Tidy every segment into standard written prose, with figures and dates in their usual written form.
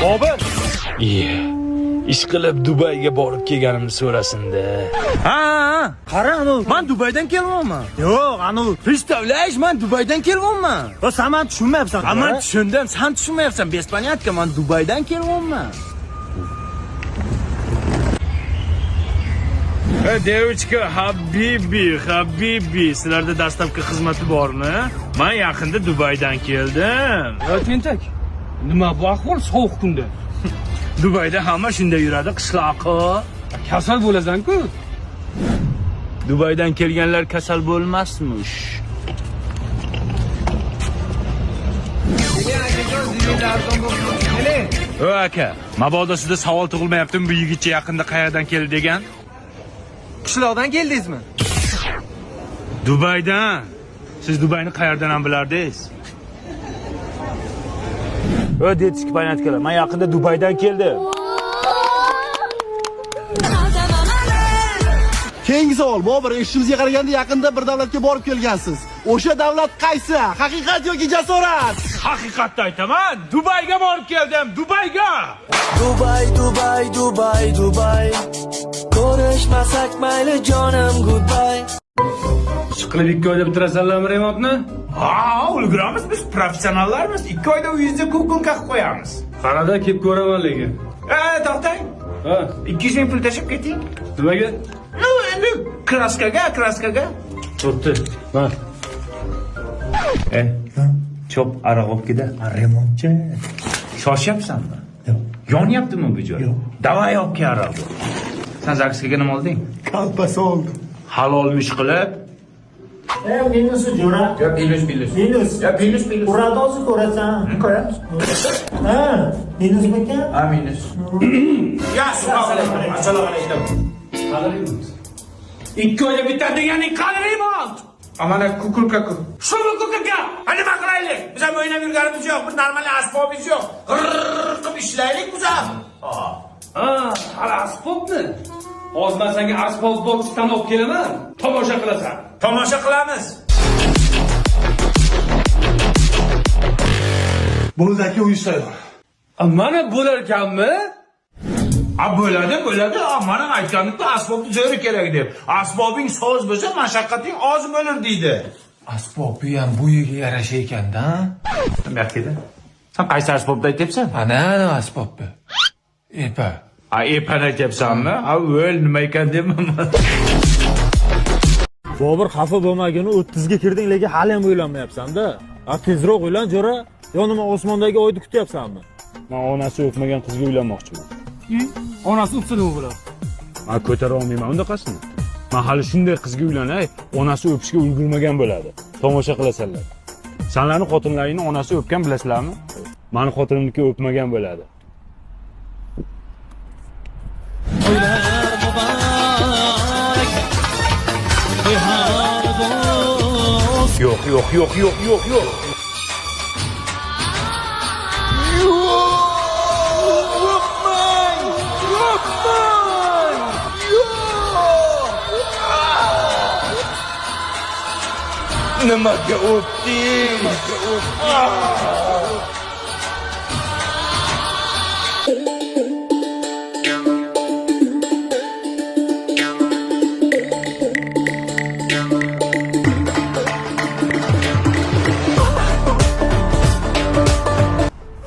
Bobur. Iye. Ish qilib Dubayga borib kelganimni so'rasin-da. Ha, qara anu, men Dubaydan kelyapman. Yo'q, anu, представляешь, men Dubaydan kelyapman. Yo, sen meni tushunmayapsan. Ha, men tushundim, sen tushunmayapsan. Без понятка, men Dubaydan kelyapman. Девочка, habibi, habibi, sizlarda dastlabki xizmati bormi? Men yaqinda Dubaydan keldim. Yo tentak. Nima bu ahvol sovuq kunda? Dubayda hamma shunday yuradi, qishloqi. Kasal bo'lasan-ku. Dubaydan kelganlar kasal bo'lmasmish. O aka, mabodo sizda savol tug'ilmayaptimi bu yigitcha yaqinda qayerdan keldi degan? Qishloqdan keldingizmi? Dubaydan. Siz Dubayni qayerdan ham bilardingiz? O detski понятkalar, men yaqinda Dubaydan keldim. Keyingi savol, Bobur, eshitishimizga qaraganda yaqinda bir davlatga borib kelgansiz. O'sha davlat qaysi? Haqiqat yoki jasorat? Haqiqatni aytaman, Dubayga borib keldim, Dubayga. Dubay, Dubay, Dubay, Dubay. Ko'rishmasak mayli jonim, goodbye. Chiqilib 2 oyda bitirasanlarmi remontni? Ha, ulguramiz biz, professionallarmiz. 2 oyda uyingizda kukulka qilib qo'yamiz. Qarada kelib ko'raman lekin. To'xtang. Ha, 200 ming pul tashlab keting. nimaga? Ну, endi kraskaga, kraskaga. Bo'pti. Ha. Chop aroq olib keta. Remontchi. Shoshyapsanmi? Yo'q. Yonyaptimi bu joy? Yo'q. Davay olib kel aroqni. Sen zaksga nima olding? Kolbasa oldim. Halolmish qilib. Minusi jo'ra. Yo, minus, minus. Minus. Yo, minus, minus. Uradi hozir ko'rasan. Ko'ramiz. Ha, minusmikan? Ha, minus. Ya, assalomu alaykum. Assalomu alaykum. 2 oyda bitadi deganing qani remont? Amana kukulka ku. Shu kukulka. Ha, nima qilaylik? Biz ham o'ynab yurganimiz yo'q, bir normal asbobimiz yo'q. G'irr qilib ishlaylik biz ham. Ha, hali asbobmi? Hozir men senga asbob boksdan olib kelaman. Tomosha qilasan. Tomosha qilamiz. Bo'ldi aka, uy tayyor. Mana bo'lar ekanmi? Ha, bo'ladi, bo'ladi. Ha, mana aytganimku asbobni zo'ri kerak deb. Asbobing soz bo'lsa, mashaqqating oz bo'lar deydi. Asbobi ham bo'yiga yarasha ekanda. Bu yoqda. Sen qaysi asbobni aytyapsan? Ana, ana asbobni. Epa. Ha, epani aytyapsanmi? Ha, o'l nima ekan deyman. Bobur, xafa bo'lmagin, 30 ga kirding, lekin hali ham uylanmayapsan-da. Ha, tezroq uylan, jo'ra. Yo nima osmondagi oyni kutyapsanmi? Men onasi o'pmagan qizga uylanmoqchiman. Onasi o'psa nima bo'ladi? Men ko'tara olmayman undaqasini. Men hali shunday qizga uylanay, onasi o'pishga ulgurmagan bo'ladi. Tomosha qilasanlar. Sanlarni xotinlaringni onasi o'pgan bilasizlarmi? Meni xotinimniki o'pmagan bo'ladi. Yo'q, yo'q, yo'q, yo'q, yo'q, yo'q. Nimaga o'pding?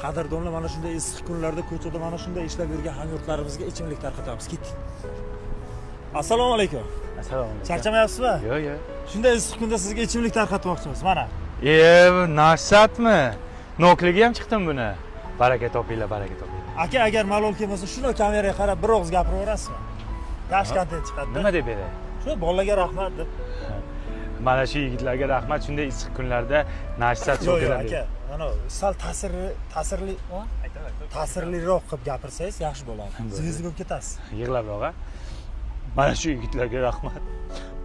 Qadrdonlar, mana shunday issiq kunlarda ko'chada mana shunday ishlab yurgan hamyurtlarimizga ichimlik tarqatamiz. Ketdik. Assalomu alaykum. Assalomu alaykum. Charchamayapsizmi? Yo'q, yo'q. Shunday issiq kunda sizga ichimlik tarqatmoqchimiz, mana. Narsatmi? Nokligi ham chiqdim buni. Baraka topinglar, baraka topinglar. Aka, agar malol kelmasa, shuni kameraga qarab bir og'iz gapirib yuborasizmi? Yaxshi kontent chiqadi. Nima deb beray? Shu bolalarga rahmat deb. Mana shu yigitlarga rahmat, shunday issiq kunlarda narsat Yo'q, yo'q, so'kiladi. aka, mana sal ta'sirli, ta'sirliroq qilib gapirsangiz yaxshi bo'ladi. Zvezda bo'lib ketasiz. Yig'labroq, ha? Mana shu yigitlarga rahmat.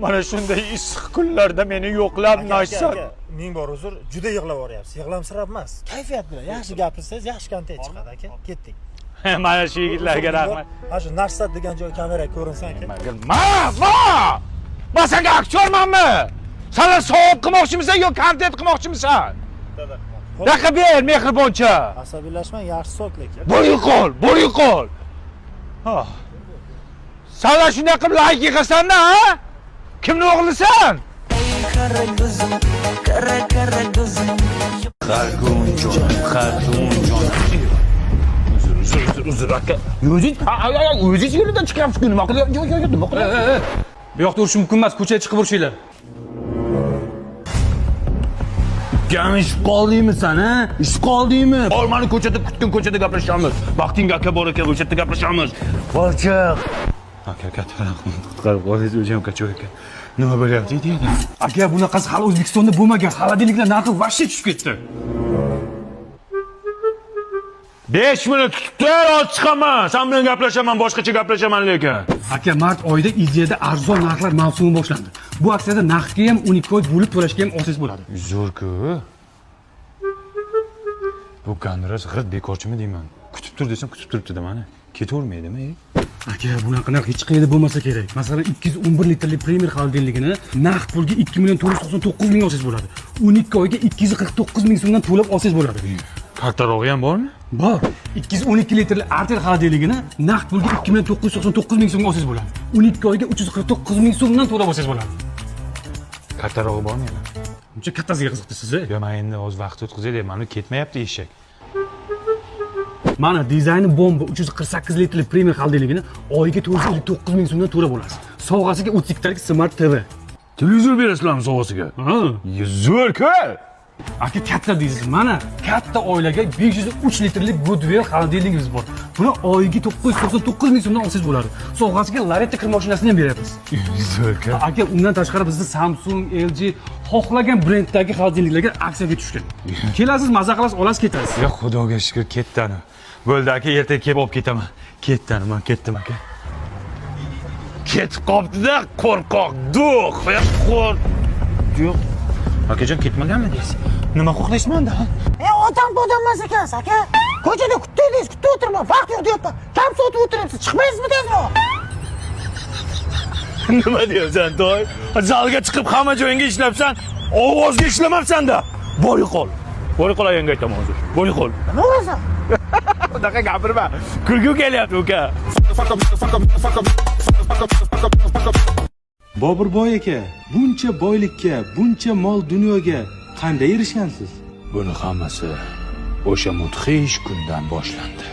Mana shunday issiq kunlarda meni yo'qlab narsat. Aka, ming bor uzr, juda yig'lab yuboryapsiz. Yig'lamsirab emas. Kayfiyat bilan yaxshi gapirsangiz, yaxshi kontent chiqadi, aka. Ketdik. Mana shu yigitlarga rahmat. Mana shu narsat degan joy kameraga ko'rinsa aka. Ma, ma! Men senga aktyormanmi? Sanlar savob qilmoqchimisan yo kontent qilmoqchimisan? Daqa ber, mehriboncha. Asabiylashmang, yaxshi sot lekin. Bo'ring qol, bo'ring qol. Ha. Sanlar shunday qilib layk yig'asan-da, ha? Kimni o'g'lisan? Har kun jonim, har kun jonim. Uzr, uzr, uzr, uzr aka. O'zingiz, o'zingiz yo'lidan chiqyapsiz-ku, nima qilyapsiz? Yo'q, yo'q, nima qilyapsiz? Bu yoqda urush mumkin emas, ko'chaga chiqib urishinglar. Ukam ishib qoldingmi san, ha? Ishib qoldingmi? Bor, mani ko'chada kutgin, ko'chada gaplashamiz. Baxtingga aka bor ekan, o'sha yerda gaplashamiz. Borchiq. Aka, katta rahmat. Qutqarib qoldingiz, o'zim kachoq ekan. Nima bo'lyapti deydi? Aka, bunaqasi hali O'zbekistonda bo'lmagan. Xolodilniklar narxi vashshe tushib ketdi. 5 minut kutib tur, hozir chiqaman. Sen bilan gaplashaman, boshqacha gaplashaman lekin. Aka, mart oyida Ideada arzon narxlar mavsumi boshlandi. Bu aksiyada narxga ham 12 oy bo'lib to'lashga ham olsangiz bo'ladi. Zo'r-ku. Bu gandras g'irt bekorchimi deyman. Kutib tur desam kutib turibdi-da mana. Ketavermaydimi? Aka, bunaqa narx hech qayerda bo'lmasa kerak. Masalan, 211 litrli Premier xolodilnikini naqd pulga 2 million 499 ming olsangiz bo'ladi. 12 oyga 249 ming so'mdan to'lab olsangiz bo'ladi. Kattarog'i ham bormi? Bor. 212 litrli Artel xolodilnikini naqd pulga 2 million 999 ming so'mga olsangiz bo'ladi. 12 oyga 349 ming so'mdan to'lab olsangiz bo'ladi. Kattarog'i bormi yana? Uncha kattasiga qiziqdingiz? Yo, men endi hozir vaqt o'tkazay deyman, mana ketmayapti eshak. Mana dizayni bomba 348 litrli Premier xolodilnikini oyiga 459 ming so'mdan to'lab olasiz. Sovg'asiga 32 talik Smart TV. Televizor berasizlarmi sovg'asiga? Ha. Zo'r-ku. Aka, katta deysiz. Mana katta oilaga 503 litrli Goodwill xolodilnikimiz bor. Buni oyiga 999 ming so'mdan olsangiz bo'ladi. Sovg'asiga Loretta kir mashinasini ham beryapmiz. Zo'r-ku. Aka, undan tashqari bizda Samsung, LG xohlagan brenddagi xolodilniklarga aksiyaga tushgan. Kelasiz, maza qilasiz, olasiz, ketasiz. Yo, xudoga shukr, ketdi ana. Bo'ldi aka, ertaga kelib olib ketaman. Ketdi ana, men ketdim aka. Ketib qopti-da, qo'rqoq, duh, qo'rq. Yo'q. Akajon ketmaganmi deysiz? Nima xohlaysiz mendan? Odam odam emas ekansiz aka. Ko'chada kutdingiz, kutib o'tirman, vaqt yo'q deyapman. Kam sotib o'tiribsiz, chiqmaysizmi tezroq? Nima deyapsan, toy? Zalga chiqib hamma joyingga ishlabsan, ovozga ishlamabsan-da. Bor yo'qol. Bor yo'qol ayanga aytaman hozir. Bor yo'qol. Nima urasan? Unaqa gapirma. Kulgim kelyapti uka. Boburboy aka, buncha boylikka, buncha mol dunyoga qanday erishgansiz? Buni hammasi o'sha mudhish kundan boshlandi.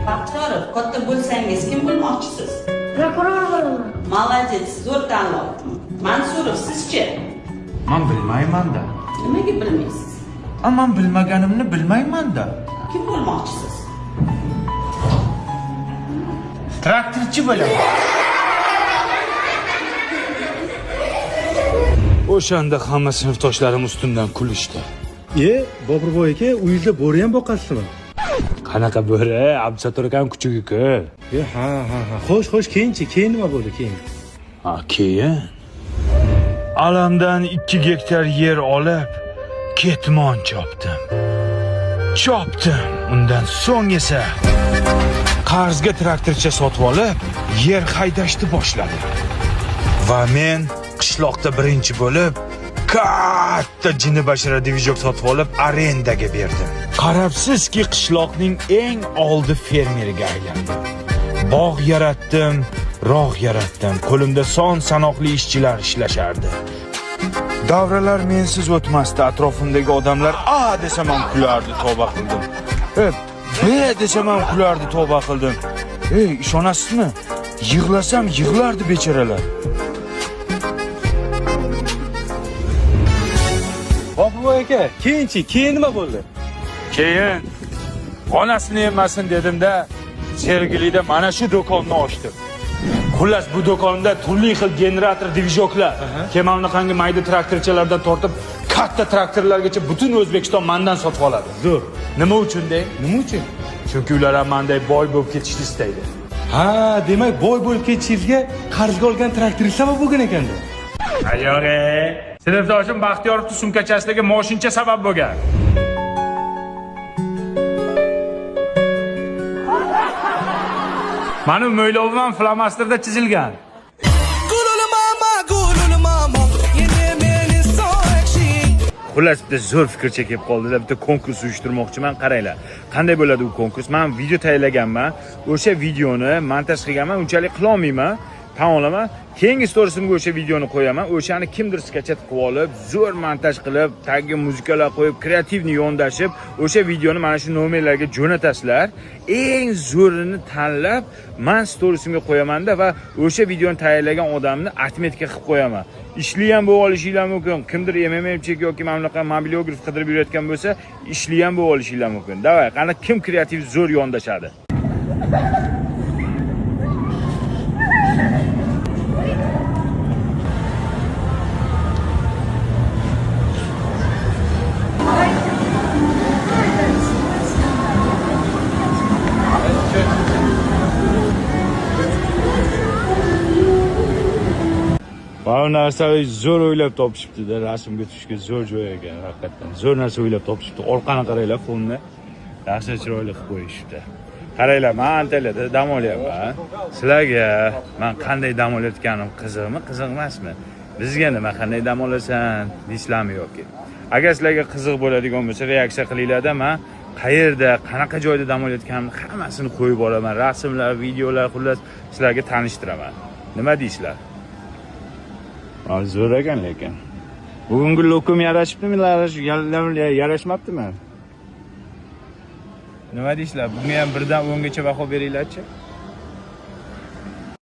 Baxtiyorov, katta bo'lsangiz kim bo'lmoqchisiz? Prokuror bo'laman. Молодец, zo'r tanlov. Mansurov, sizchi? Men bilmayman-da. Nimaga bilmaysiz? Men bilmaganimni bilmayman-da. Kim bo'lmoqchisiz? Traktorchi bo'laman. O'shanda hamma sinfdoshlarim ustimdan kulishdi. Boburboy aka, uyingizda bo'ri ham boqasizmi? Qanaqa bo'ri? Abdusator akam kuchugi-ku. Ha, ha, ha. Xo'sh, xo'sh, keyinchi, keyin nima bo'ldi, keyin? Ha, keyin alamdan 2 gektar yer olib ketmon chopdim. Chopdim. Undan so'ng esa qarzga traktorcha sotib olib, yer haydashni boshladim. Va men qishloqda birinchi bo'lib katta jinni bashara divijok sotib olib arendaga berdim. Qarabsizki, qishloqning eng oldi fermeriga aylandim. Bog' yaratdim, rog' yaratdim. Qo'limda son sanoqli ishchilar ishlashardi. Davralar mensiz o'tmasdi. Atrofimdagi odamlar A desam ham kulardi, tavba qildim. B desam ham kulardi, tavba qildim. Ey, ishonasizmi? Yig'lasam yig'lardi bechoralar. Boburboy aka, keyinchi, keyin nima bo'ldi? Keyin onasini emasin dedim-da, Sergelida mana shu do'konni ochdim. Xullas, bu do'konda turli xil generator divijoklar, kemalnaqangi mayda traktorchalardan tortib katta traktorlargacha butun O'zbekiston mendan sotib oladi. Zo'r. Nima uchun de? Nima uchun? Chunki ular ham menday boy bo'lib ketishni istaydi. Ha, demak boy bo'lib ketishingizga qarzga olgan traktoringiz sabab bo'lgan ekanda. Yo'q, sinfdoshim Baxtiyorovning sumkachasidagi moshincha sabab bo'lgan. Mani mo'ylovim ham flomasterda chizilgan. Xullas, bitta zo'r fikrcha kelib qoldida, bitta konkurs uyushtirmoqchiman. Qaranglar, qanday bo'ladi u konkurs? Men video tayyorlaganman. O'sha videoni montaj qilganman, unchalik qilolmayman. Tan olaman. Keyingi storiesimga o'sha videoni qo'yaman. O'shani kimdir скачать qilib olib, zo'r montaj qilib, tagiga muzikalar qo'yib, креативный yondashib, o'sha videoni mana shu nomerlarga jo'natasizlar. Eng zo'rini tanlab, man storiesimga qo'yamanda va o'sha videoni tayyorlagan odamni отметка qilib qo'yaman. Ishli ham bo'lib olishinglar mumkin. Kimdir MMMchik yoki mana bunaqa mobilograf qidirib yurayotgan bo'lsa, ishli ham bo'lib olishinglar mumkin. Давай, qani kim kreativ zo'r yondashadi? Mana bu narsani zo'r o'ylab topishibdi-da, rasmga tushishga zo'r joy ekan, haqiqatdan. Zo'r narsa o'ylab topishibdi. Orqani qaranglar, fonni. Yaxshi chiroyli qilib qo'yishibdi. Qaranglar, men Antaliyada dam olyapman. Sizlarga men qanday dam olayotganim qiziqmi, qiziq emasmi? Bizga nima, qanday dam olasan deysizlarmi yoki? Agar sizlarga qiziq bo'ladigan bo'lsa, reaksiya qilinglarda, men qayerda, qanaqa joyda dam olayotganimni hammasini qo'yib olaman. Rasmlar, videolar, xullas sizlarga tanishtiraman. Nima deysizlar? Ha, zo'r ekan lekin. Bugungi lokum yarashibdimi, yarashmabdimi? Nima deysizlar? Bunga ham 1 dan 10 gacha baho beringlarchi.